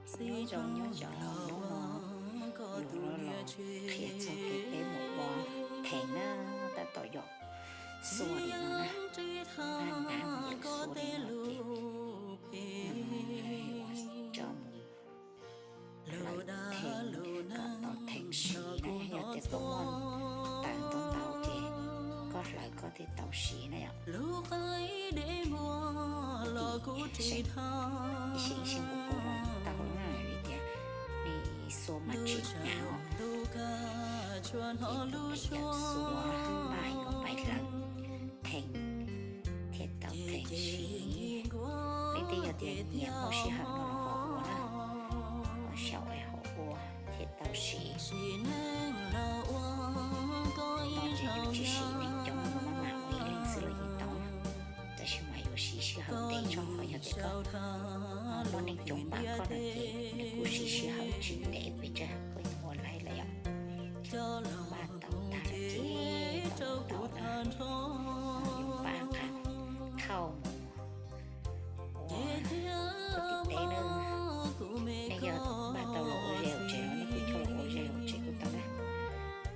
Nyob zoo nyob zoo, hnub no yus los qhia txog kev peb mus ua theem na, tab tom yog xuas li no na, nab nab mus yam xuas li no ces coj mus hlawv theem kom tau theem siv na, yog tias koj muaj taws ntau ntau ces koj hlawv koj thiaj tau siv na yom. Ib sim ib sim kuv kuj tau na, vim tias nej xuas mas tsis hnyav os. Ces tus pem yog xuas npaj yuav pais hlawv theem thiaj tau theem siv. Leej twg yog tias nyiam muaj sij hawm no los ho ua na, ho xyaum es ho ua thiaj tau siv. Tsis siv neeg coob, maj mam ua ib leeg xwb los yeej tau na. Tab sis mas yuav siv sij hawm ntev tso, ho yog tias koj muaj neeg coob pab koj no ces nws kuj siv sij hawm tsis ntev pes tsawg koj yeej ua laib lawm yom. Npaj tau tag ces tau tau na, yuav npaj nqa thauj mus ua tim teb na. Nej yog npaj tau los ua ze hauv tsev los nej kuj coj los ua ze hauv tsev kuj tau na.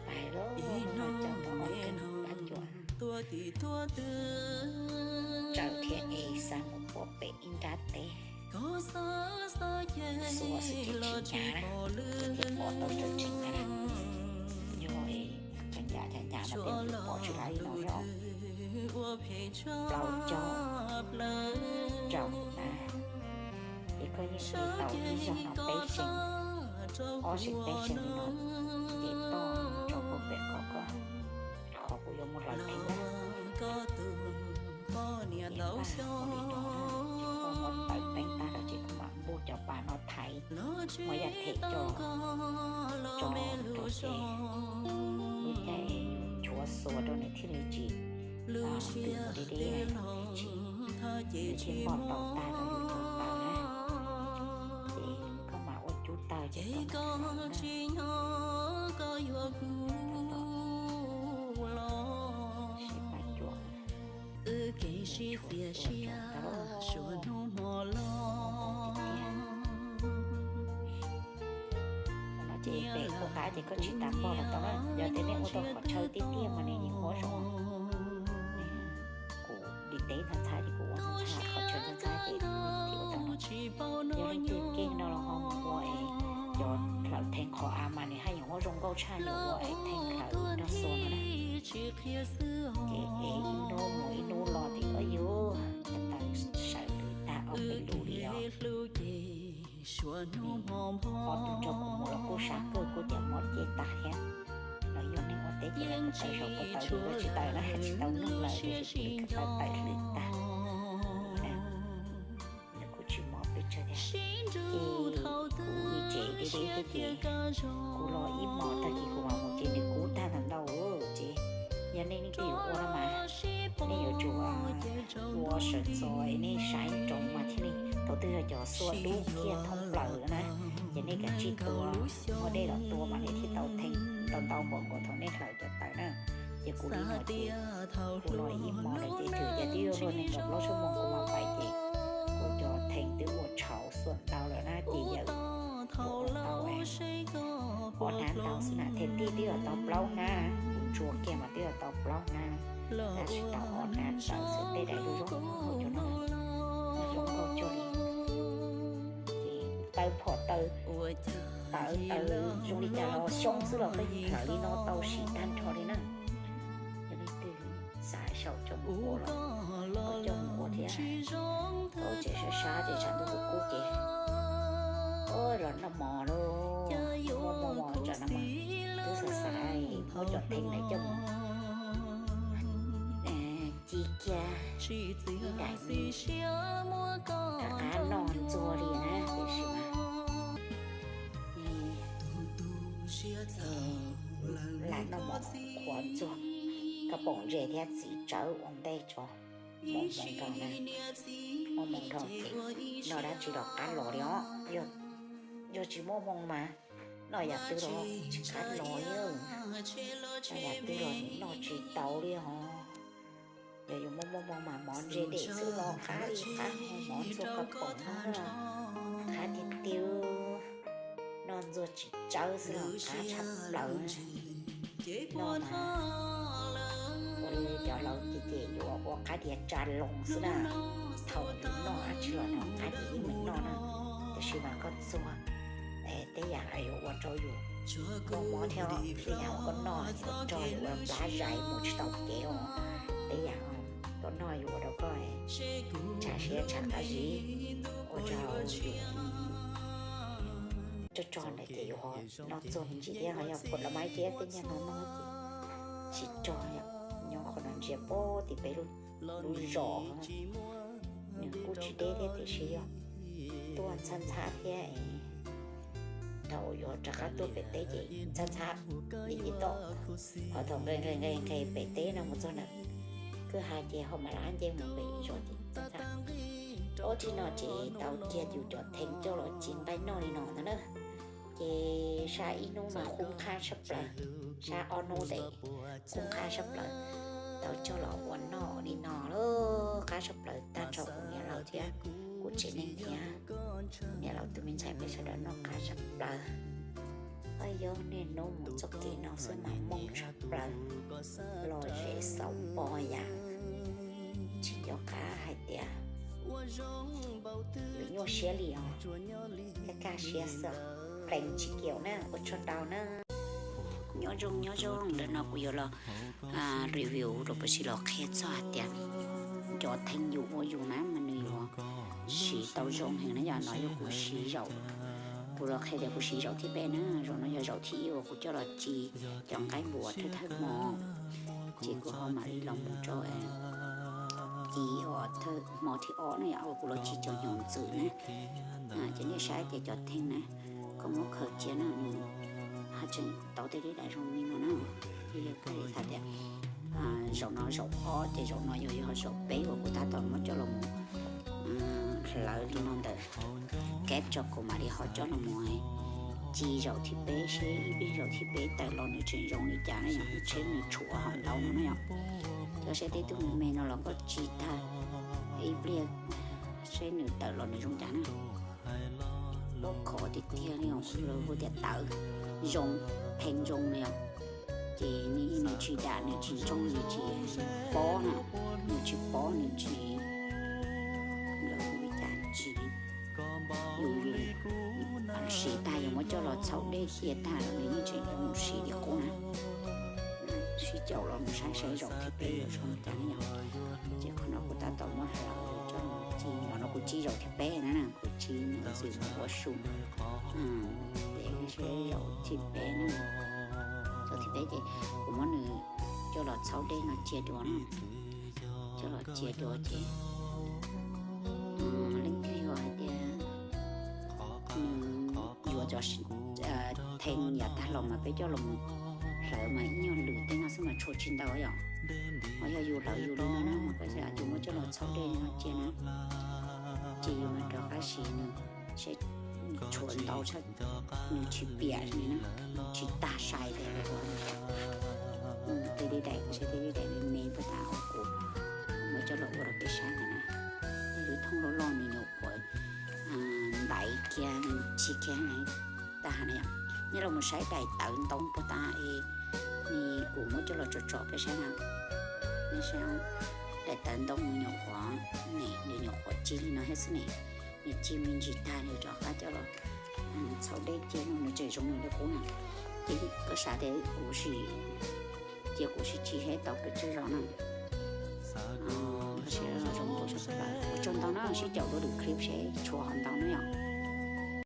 Pais los no coj tau ob tug pab cuam tsaws thiab es xa mus puag pem ib nrab teb. Xuas xwb ces tsis hnyav na, thiaj pov tau tseem ceev na. Yog qee yam hnyav hnyav mas tej zaum pov tsis laib li no thiab. Plaub caug rau na, ces koj yeej siv tau ib zaug no peb xees, ob xees peb xees li no, ces toj rau puag pem qhov koj, qhov kuv yuav mus hlawv theem na. Ces npaj ua li no na, ces koj muab tawm teeb tag lawm ces kuv mam npuj cov pas no thaiv, muab yam them coj tso rau ces lub caij nchuav xuas rau nws thiaj li tsis, tsis mus deb deb, tsis, nws thiaj npoj tau tag rau yus cov taws na. Ces koj mam ua cub tawg ces koj mam hlawv na. Sib pab cuam, sib pab cuam tau. Qhov no ces pem kuv qab ces koj tsis tas npog los tau na, yog tias nej ua tau qhov chaw tiaj tiaj mas nws yeej muab zoo. Kuv dim teb ntxhab ntxhab ces kuv ua ntxhab qhov chaw ntxhab ntxhab ces kuv thiaj ua tau no. Yog leej twg keej no los ho mus ua es cov hlawv theem qhov av mas nws haj yam muab zoo nkauj tshaj yus ua es theem hlawv nrog xuas no na. Ces es ib hnub mus ib hnub los ces ua yus cov taws sawv lwm tag ob peb lub li os. Ob tug nrog kuv mus los kuj sab kawg, kuj tias mob ceg tag thiab. Los yog neeg ua teb ces lawv kuj tawm zaum kuj tawm lub, tsis tawm na, tsis tau nug lawm, tiam sis kuv li kuj tau tawm lwm tag. Nws kuj tsis mob pes tsawg thiab. Ces kuv ib tsev deb deb thiab ces kuv los ib hmos tag kis kuv mam mus ces nws kub tag ntau ntau ces yog nej leej twg yuav ua no mas nej yuav tsum ua sawv ntxov es nej saib ntsoov mas thiaj li, thaum twg yog cov xuas dub kiag thoob plaws na, ces nej kav tsij tua, muaj dej los tua mas nej thiaj tau theem ntau ntau npaum nkaus thaum nej hlawv cov taws na. Ces kuv li no ces kuv los ib hmos lawm ces twb cas twb yuav luag nees nkaum plaub xuab moos kuv mam pais ces kuv cov theem twb ua tshauv xuas ntau lawm na ces yawm ua tau ob hnab ntau xwb na, theem tij twb yuav tau plaub hnab, kuv ntsuas kiag mas twb yuav tau plaub hnab, tab sis tau ob hnab ntawd xwb tej daim zoo zoo nkauj cuag li. Ces taw phom taw, taw taw zoo li cas los xyoo xwb los koj yeej hlawv li no tau siv tag nrho li na. Yog leej twg xav xyaum coj mus ua los koj coj mus ua thiab. Ua tsev sab sab ces tshav ntuj kub kub ces ua los noj mov lauj, muaj mov mov tsam no mas twb xav xav muab cov theem ntawd coj mus ci kiag ib daim qab qab noj ntxuag li na, tiam sis mas lam noj mov qhuav ntxuag kab poom ntse thiab txiv tsawb ua ntej tso. Muaj hmoo dhau na, muaj hmoo dhau ces noj dab tsi los qab los li os. Yog tsis muaj hmoo mas noj yam twg los tsis qab los li. Noj yam twg los noj tsis tau li os. Yog yus muaj muaj hmoo mas mov ntse dej xwb los qab li qab, mov ntxuag kab poom no qab tiag tiag. dawb xwb los qab tshaj plaws. Noj mas ua li cov laus ces ces yuav ua qab diav tsa loo xwb na. Thaum yus noj dab tsi los noj qab diav yeej meem noj na. Tiam sis mas koj txuag tej yam yuav ua rau yus muaj mob thiab, tej yam koj noj yuav rog yus ua plab zais mus tsis tau kev os. Tej yam koj noj yuav ua rau koj tshav siab tshav qab zib, ua rau yus rog rog ntawd ces yus ho noj txuag me ntsis thiab ho yog phuam los mas ib thiab tej nyuag no noj ces tsis rog. Nyob qhov no ntsia pem tim peb lub zos, nws kuj tsis deb thiab tiam sis yog tuaj ntxhab ntxhab thiab. Thaum yuav rov qab tuaj pem teb ces ntxhab ntxhab, ces toj, ho thaum nqe nqe nqe nqe pem teb no mus txog ntawm kwj ha ces ho mam li nce mus pem zos ces ntxhab ntxhab. Ob thib no ces tau kiag yus cov theej coj los ci nqaij noj li no ntag na. Ces sab ib hnub mas khum qab tshaj plaws, sab ob hnub tes khum qab tshaj plaws, tau coj los ua noj li no lawm, qab tshaj plaws tag nrho kuv niam laus thiab kuv tsev neeg thiab niam laus tus me ntxhais peb sawv daws noj qab tshaj plaws. Yog niaj hnub mus txoj kev no xwb mas mooj tshaj plaws, lom zem xauv npo yam, tsis nco qab hais tias yuav nyuaj siab li os. Kaj kaj siab xwb, pleev tsis kiaum na, ua tsaug ntau na. Nyob zoo nyob zoo, ntawm no kuv yuav los review rau peb sib los qhia txog hais tias cov theej yus ua yus na mas nws yuav siv tau zoo heev na yom. No yog kuv siv zaum, kuv los qhia tias kuv siv zaum thib peb na, zaum no yog zaum thib ib uas kuv coj los ci cov nqaij npua thawj thawj hmo, ces kuv ho mam li los mus rau ci hmo thib ob na yom, uas kuv los ci cov hnyuv ntxwm na. Ces nej saib tias cov theej na, koj muab khaws cia na, nws ho tseem tau tej dib dam zoo li no na. Ces yog koj li xav tias zaum no zaum ob ces zaum no yog yog zaum peb uas kuv tab tom muab coj los mus hlawv li no ntawm keb tso kuv mam li ho coj los mus ci zaum thib peb seb ib pliag zaum thib peb tawm los nws tseem zoo li cas na yom, seb nws tshuav ho ntau no na yom. Cov seb tej tug me me no los koj ci tag ib pliag seb nws tawm los nws zoo cas na. Lub khov tiag tiag li os, hu tias tawv zoo, theej zoo li os. Ces nws tsis dam, nws tsis ntsoog, nws tsis pob na, nws tsis pob, nws tsis, lawv hu li cas tsis, yus yus siv tag yus muab coj los txhaub dej cia tag los nws yeej tseem zoo siv li qub na. Sib caum los mus saib saib zaum thib peb yuav zoo li cas na yom. Ces qhov no kuv tab tom muab hlawv coj mus ci, zaum no kuv ci zaum thib peb na, kuv ci nws ntxim mus ua su. Ces saib zaum thib peb na, zaum thib peb ces kuv muab nws coj los txhaub dej no cia dua na, coj los cia dua ces leej twg yog hais tias nws yuav cov theej yav tag los mas peb coj los mus hlawv mas ib nyuag lwm tej no xwb mas tshuav tsis ntau yom. Ho yog yus hlawv yus li no na mas peb yus muab coj los txhaub dej no cia na, ces yus mam rov qab siv nws seb tshuav ntau tshaj, nws tsis piam li na, tsis tag sai tias tej li daim, seb tej li daim me me puag ta uas kuv muab coj los ua rau peb saib ntawd na. Lub thooj loj loj nws nyuam qhuav ntaiv kiag tsis kiag tag na yom. Nej los mus saib daim tawv ntoo puag ta es kuv muab coj los tsom tsom peb saib na. Nej saib, daim tawv ntoo nws nyuam qhuav, nws nyuam qhuav ci li no thiab xwb ne. Nws ci me ntsis tag nws rov qab coj los txhaub dej cia no nws tseem zoo nws li qub na. Ces koj xav tias kuv sim, cia kuv sim ci seb tau pes tsawg zaum na. Ua tsaug ntau na, sib caum dua lwm clip seb tshuav ho ntau na yom.